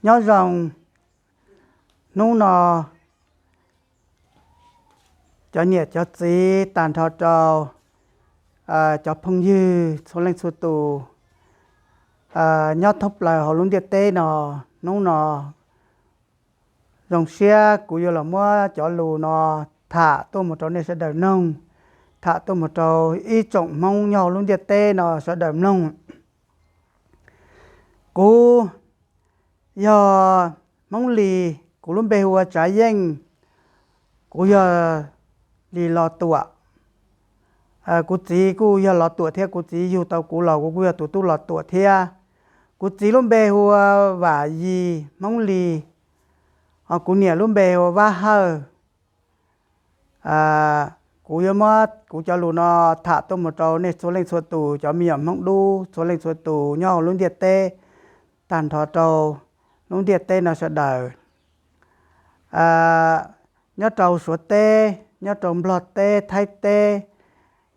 Nyob zoo hnub no, cov niam cov txiv tag nrho rau cov phooj ywg txhua leej txhua tus nyob thoob plaws hauv lub ntiaj teb no. Hnub no zoo siab kuv yuav los muab cov lus no tham tuaj mus rau nej sawv daws mloog, tham tuaj mus rau ib tsoom Hmoob nyob hauv lub ntiaj teb no sawv daws mloog. Kuv yog Hmoob Lis, kuv lub npe hu ua Tsav Yeej, kuv yog Lis Los Tuam. Kuv txiv kuj yog Los Tuam thiab, kuv txiv yug tau kuv los kuv kuj yog tus tub Los Tuam thiab. Kuv txiv lub npe hu ua Vam Yis Hmoob Lis, ho kuv niam lub npe hu ua Vab Hawj. Kuv yuav muab kuv cov lus no tham tuaj mus rau nej txhua leej txhua tus, cov me nyuam Hmoob dub txhua leej txhua tus nyob hauv lub ntiaj teb, tag nrho rau lub ntiaj teb no sawv daws, nyob rau Suav teb, nyob rau Nplog teb, Thaib teb,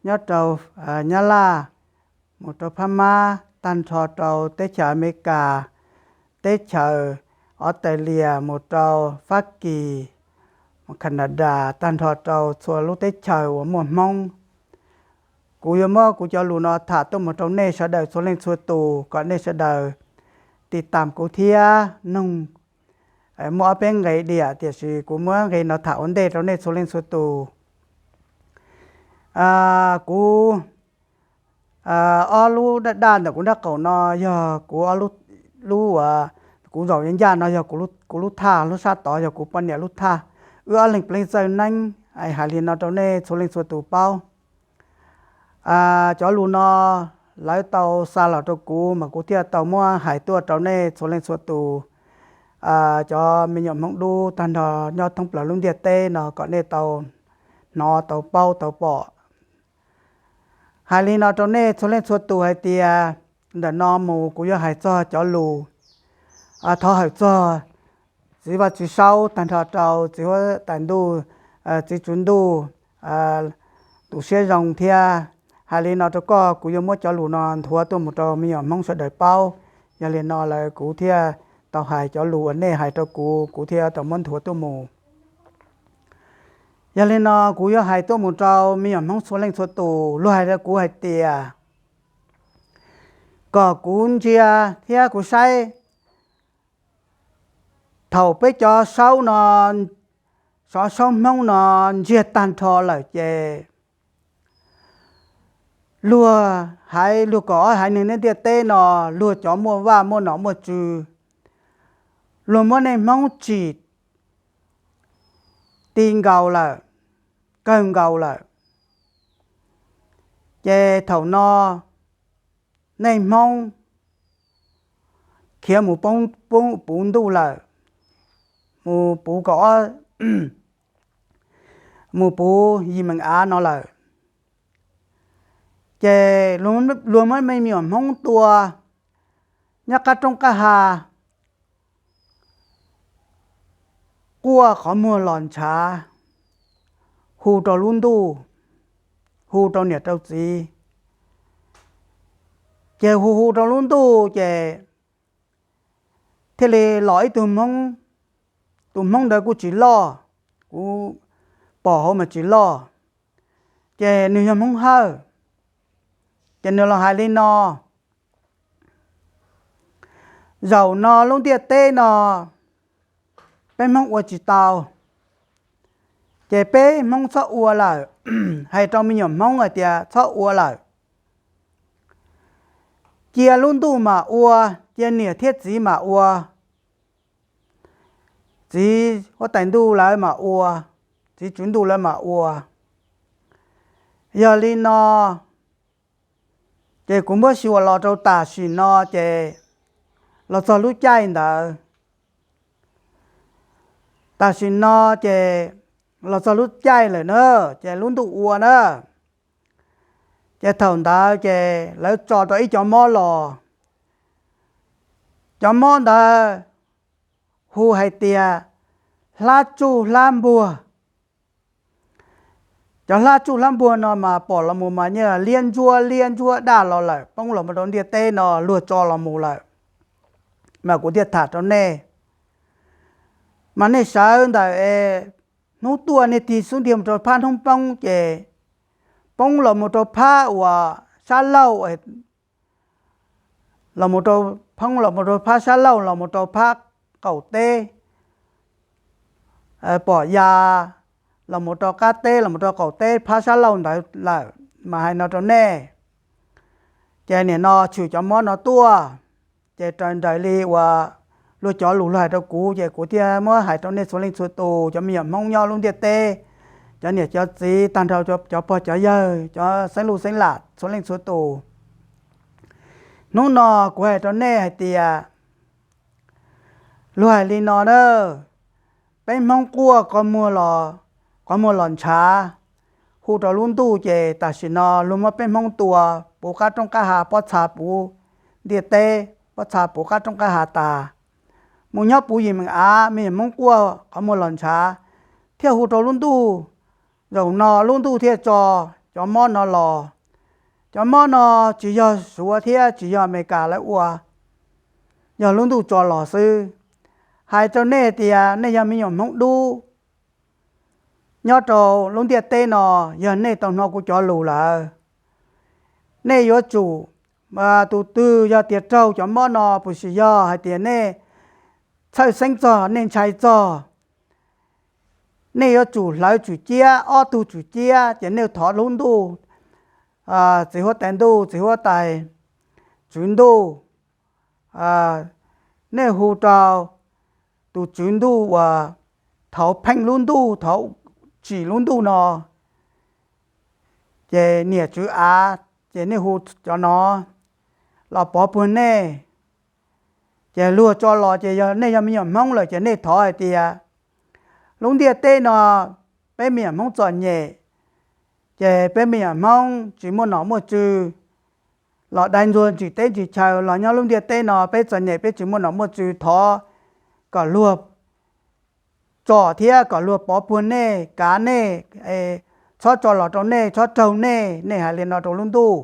nyob rau Nyab Laj, mus rau Phab Mab, tag nrho rau teb chaws Amelikas, teb chaws Australia, mus rau Fab Kis, mus Canada, tag nrho rau txhua lub teb chaws uas muaj Hmoob. Kuv yuav muab kuv cov lus no tham tuaj mus rau nej sawv daws txhua leej txhua tus kom nej sawv daws tiv tam kuv thiab noog. Muaj ob peb nqe diam, tiam sis kuv muab nqe no tham ua ntej rau nej txhua leej txhua tus. Kuv ob lub daj daj ntawm kuv nraub qaum no yog kuv, lub uas kuv zaum ncaj no yog kuv lub thaj, lub sab tod yog kuv poj niam lub thaj. Wb ob leeg pleev txawj neeb, hais li no rau nej txhua leej txhua tus paub. Cov lus no lawv tau xa los rau kuv mas kuv thiaj tau muab hais tuaj rau nej txhua leej txhua tus, cov me nyuam Hmoob dub tag nrho nyob thoob plaws lub ntiaj teb no kom nej tau hnov tau paub tau pom. Hais li no rau nej txhua leej txhua tus hais tias ntawm no mus kuv yuav hais txog cov lus thov hawm txog txiv Vaj Tswv Saub tag nrho rau txiv huab tais ntuj, txiv tswv ntuj, tus siab zoo thiab. Hais li no rau koj, kuv yuav muab cov lus no nthuav tuaj mus rau me nyuam Hmoob sawv daws paub. Yog li no lawm kuv thiaj tau hais cov lus uas nej hais rau kuv, kuv thiaj tau muab nthuav tuaj mus. Yog li no kuv yuav hais tuaj mus rau me nyuam Hmoob txhua leej txhua tus, luag hais rau kuv hais tias kom kuv ntsia thiab kuv saib, thaum peb cov saub no, xov saub Hmoob no ntsiag tag nrho lawm ces luag haiv luag kaum ob haiv neeg ntiaj teb no, luag cov muaj vaj muaj nom muaj tswv, luag muab nej Hmoob tsim ti nkaus lawm, kawg nkaus lawm. Ces thaum no nej Hmoob khiav mus puv ntuj lawm, mus puv kaum ob, mus puv yim meem av no lawm. Ces luag muab me nyuam Hmoob tua nyob qab roob qab ha, quaj qhov muag los ntshav, hu rau lub ntuj, hu rau niam rau txiv. Ces hu hu rau lub ntuj ces thiaj li los ib tug Hmoob. Tus Hmoob ntawd kuj tsis loj, kuv pom hauv mas tsis loj, ces nws yog Hmoob Hawj. Ces nws los hais li no: Zaum no lub ntiaj teb no peb Hmoob ua tsis tau, ces peb Hmoob txhob ua lawm. Hais rau me nyuam Hmoob hais tias txhob ua lawm. Cia lub ntuj mam ua, cia niam thiab txiv mam ua, txiv huab tais ntuj lawv mam ua, txiv tswv ntuj lawv mam ua. Yog li no ces kuv muab xyuas los rau tam sim no ces los txog lub caij ntawd. Tam sim no ces los txog lub caij lawm na, ces lub ntuj ua na. Ces thaum ntawd ces lawv tso rau ib cov mob los. Cov mob ntawd hu hais tias hlab tsuj hlab npuag. Cov hlab tsuj hlab npuag no mas pom los mus mas nyiaj liab ntsuab liab ntsuab daj los lawm, poob los mus rau ntiaj teb no luag tso los mus lawm. Mas kuv thiaj tham rau nej. Mas nej sawv ntawm es hnub tuaj nej tig xub ntiag mus rau phab hnub poob ces poob los mus rau phab uas sab laug, los mus rau, poob los mus rau phab sab laug los mus rau phab qaum teb, pom ya los mus rau qab teb los mus rau qaum teb phab sab laug ntawd lawm. Mas hais no rau nej, ces nim no tshwm cov mob no tuaj, ces raws nraim li uas luag cov lus luag hais rau kuv ces kuv thiaj muab hais rau nej txhua leej txhua tus cov me nyuam Hmoob nyob lub ntiaj teb, cov niam cov txiv tag nrho cov pog cov yawg cov xeeb luj xeeb lam txhua leej txhua tus. Hnub no kuv hais rau nej hais tias, luag hais li no na, peb Hmoob quaj qhov muag los ntshav, hu rau lub ntuj ces tam sim no luag muab peb Hmoob tua puv qab roob qab hav, pob txha puv ntiaj teb, pob txha puv qab roob qab hav tas, mus nyob puv yim meem av, me nyuam Hmoob quaj qhov muag los ntshav, thiaj hu rau lub ntuj. Zaum no lub ntuj thiaj tso cov mob no los. Cov mob no tsis yog Suav thiab tsis yog Amelikas lawv ua, yog lub ntuj tso los xwb. Hais rau nej tias nej yog me nyuam Hmoob dub nyob rau lub ntiaj teb no, yog nej tau hnov kuv cov lus lawm, nej yuav tsum, tus twg yog tias raug cov mob no puas sis yog hais tias nej txhawj xeeb txog, nej ntshai txog, nej yuav tsum hlawv tswm ciab, ob tug tswm ciab ces nej thov lub ntuj, txiv huab tais ntuj, txiv huab tais tswv ntuj, nej hu rau tus tswv ntuj uas thaud pheej lub ntuj, thaud tsim lub ntuj no, ces niam tswv av, ces nej hu cov no los pov puag nej. Ces luag tso los ces yog nej yog me nyuam Hmoob lawm ces nej thov hais tias, lub ntiaj teb no peb me nyuam Hmoob txom nyem, ces peb me nyuam Hmoob tsis muaj nom muaj tswv, los dai ntsuag ntsis teb ntsis chaw los nyob lub ntiaj teb no peb txom nyem peb tsis muaj nom muaj tswv, thov kom luag tsom thiab kom luag pov puag nej, kav nej, txhob tso los rau nej, txhob raug nej, nej hais li no rau lub ntuj.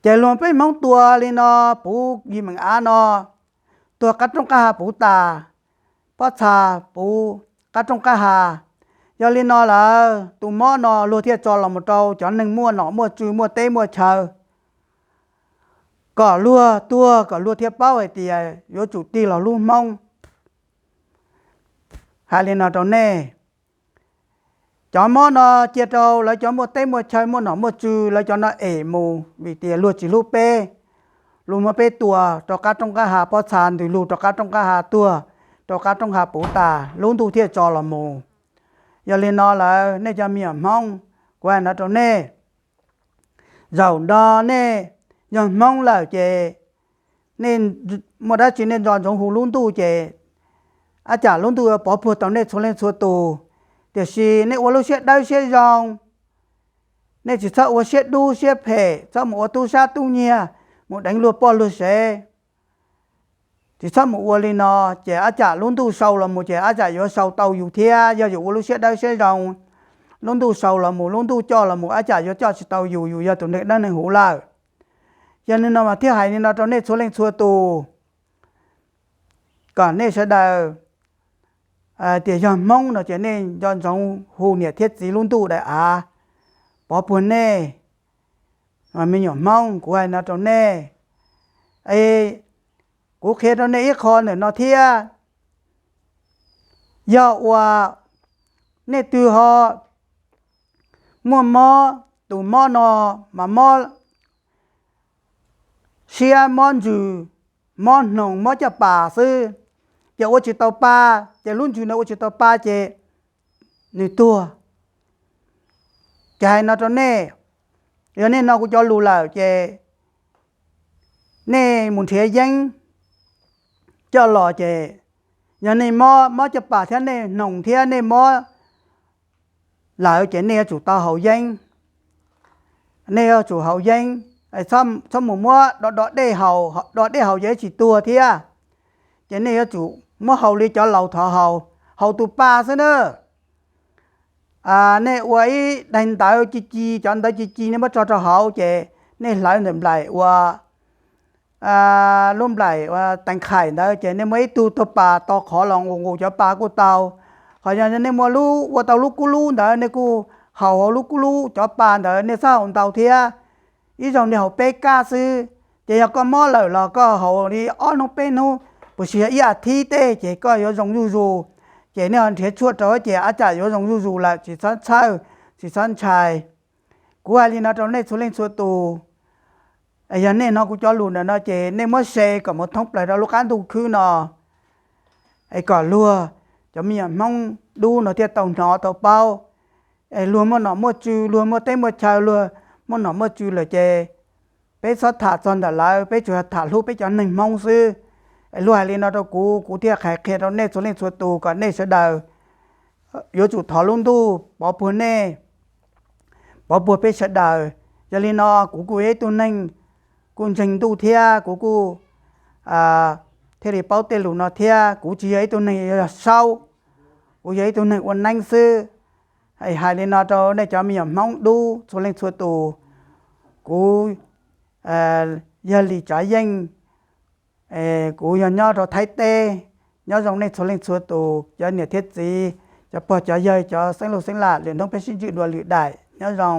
Ces luag peb Hmoob tua li no puv yim meem av no, tuag qab roob qab hav puv tas, pob txha puv qab roob qab hav. Yog li no lawm tus mob no luag thiaj tso los mus rau cov neeg muaj nom muaj tswv muaj teb muaj chaw, kom luag tuag kom luag thiaj paub hais tias yuav tsum tig los hlub Hmoob. Hais li no rau nej, cov mob no cia rau lawv cov muaj teb muaj chaw muaj nom muaj tswv lawv cov no es mus vim tias luag tsis hlub peb. Luag muab peb tua rau qab roob qab hav, pob txha ntws lug rau qab roob qab hav, tuag rau qab roob hav puv tas, lub ntuj thiaj tso los mus. Yog li no lawm nej cov me nyuam Hmoob, kuv hais no rau nej, zaum no nej yog Hmoob lawm ces nej muaj dab tsi nej nco ntsoov hu lub ntuj ces ab tsam lub ntuj yuav pov puag tau nej txhua leej txhua tus. Tiam sis nej ua lub siab dawb siab zoo, nej tsis txhob ua siab dub siab phem, txhob mus ua tub sab tub nyiag, mus deev luag poj luag sev. Tsis txhob mus ua li no, ces ab tsam lub ntuj sau los mus ces ab tsam yuav sau tau yus thiab. Yog yus ua lub siab dawb siab zoo, lub ntuj sau los mus, lub ntuj coj los mus, ab tsam yuav coj tsis tau yus, yus yog tus neeg dawb neeg huv lawm. Yog li no mas thiaj hais li no rau nej txhua leej txhua tus, kom nej sawv daws tias yog Hmoob no ces nej nco ntsoov hu niam thiab txiv lub ntuj daim av pov puag nej. Me nyuam Hmoob, kuv hais no rau nej, kuv qhia rau nej ib qho ntawm no thiab. Yog uas nej twg ho muaj mob, tus mob no mas mob siab, mob ntsws, mob hnoos, mob caj pas xwb, ces ua tsis tau pa, ces lub ntsws no ua tsis tau pa ces nws tuag. Ces hais no rau nej, yog nej no kuv cov lus lawm ces nej mus nrhiav yeeb coj los ces yog nej mob, mob caj pas thiab nej hnoos thiab nej mob lawm ces nej yuav tsum tau haus yeeb. Nej yuav tsum haus yeeb, txhob mus muab do do dej haus, do dej haus ces tsis tuag thiab. Ces nej yuav tsum muab haus li cov laus thov haus, haus tus pa xwb na. Nej ua ib daim ntawv ci ci, cov ntawv ci ci nej muab tso rau hauv ces nej hlawv ntawm nplaim ua lub nplaim teev qhaim ntawd ces nej muab ib tug tug pas to qhov los nqus nqus cov pa kuj tau. Ho yog nej muaj lub ua tau lub kub lub ntawd nej kuj haus hauv lub kub lub cov pa ntawd nej txhob haus ntau thiab. Ib zaug nej haus peb kab xwb, ces yog koj mob lawm los koj haus li ob hnub peb hnub, puas tsis yog ib as thiv tej ces koj yuav zoo zuj zus. Ces nej ho nrhiav tshuaj rau ces ab tsam yuav zoo zuj zus lawm, tsis txhob txhawj, tsis txhob ntshai. Kuv hais li no rau nej txhua leej txhua tus, yog nej hnov kuv cov lus ntawm no ces nej muab share kom mus thoob plaws rau lub qab ntuj khwb no, es kom luag cov me nyuam Hmoob dub no thiaj tau hnov tau paub. Es luag muaj nom muaj tswv, luag muaj teb muaj chaw, luag muaj nom muaj tswv lawm ces peb txhob tham txog ntawm lawv, peb tsuas tham hlub peb cov neeg Hmoob xwb. Es luag hais li no rau kuv, kuv thiaj hais qhia rau nej txhua leej txhua tus kom nej sawv daws yuav tsum thov lub ntuj pov puag nej, pov puag peb sawv daws. Yog li no kuv kuj yog ib tug neeg kuj ntseeg ntuj thiab kuv kuj thiaj li paub tej lus no thiab. Kuv tsis yog ib tug neeg yog saub, kuv yog ib tug neeg ua neeb xwb. Hais li no rau nej cov me nyuam Hmoob dub txhua leej txhua tus, kuv yog Lis Tsav Yeej, kuv yog nyob rau Thaib teb. Nyob zoo nej txhua leej txhua tus, cov niam thiab txiv, cov pog cov yawg, cov xeeb lau xeeb lam, lwm hnub peb sib ntsib dua lwm daim. Nyob zoo.